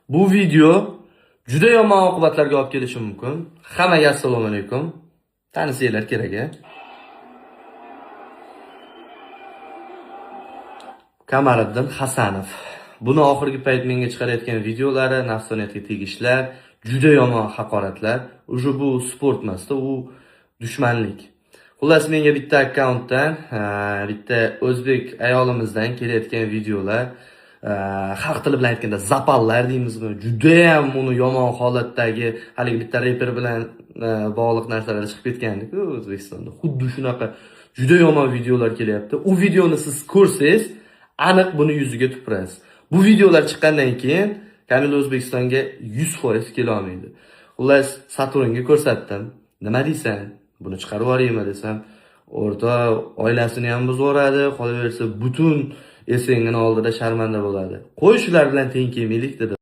Bu video juda yomon oqibatlarga olib kelishi mumkin. Hammaga assalomu alaykum. Tanisanglar kerak a? Kamariddin Hasanov. Buni oxirgi payt menga chiqarayotgan videolari, nafsoniyatga tegishlar, juda yomon haqoratlar. Уже bu sport emasda, u dushmanlik. Xullas, menga bitta akkauntdan, bitta o'zbek ayolimizdan kelayotgan videolar, xalq tili bilan aytganda zapallar deymizmi, judayam uni yomon holatdagi haligi bitta reper bilan bog'liq narsalar chiqib ketgandi-ku O'zbekistonda. Xuddi shunaqa juda yomon videolar kelyapti. U videoni siz ko'rsangiz, aniq buni yuziga tupurasiz. Bu videolar chiqqandan keyin Kamil O'zbekistonga 100% kela olmaydi. Xullas, Saturnga ko'rsatdim. Nima deysan? Buni chiqarib yuboraymi desam, o'rta oilasini ham buzib yuboradi, qolaversa butun SNGni oldida sharmanda bo'ladi. Qo'y shular bilan teng kelmaylik dedi.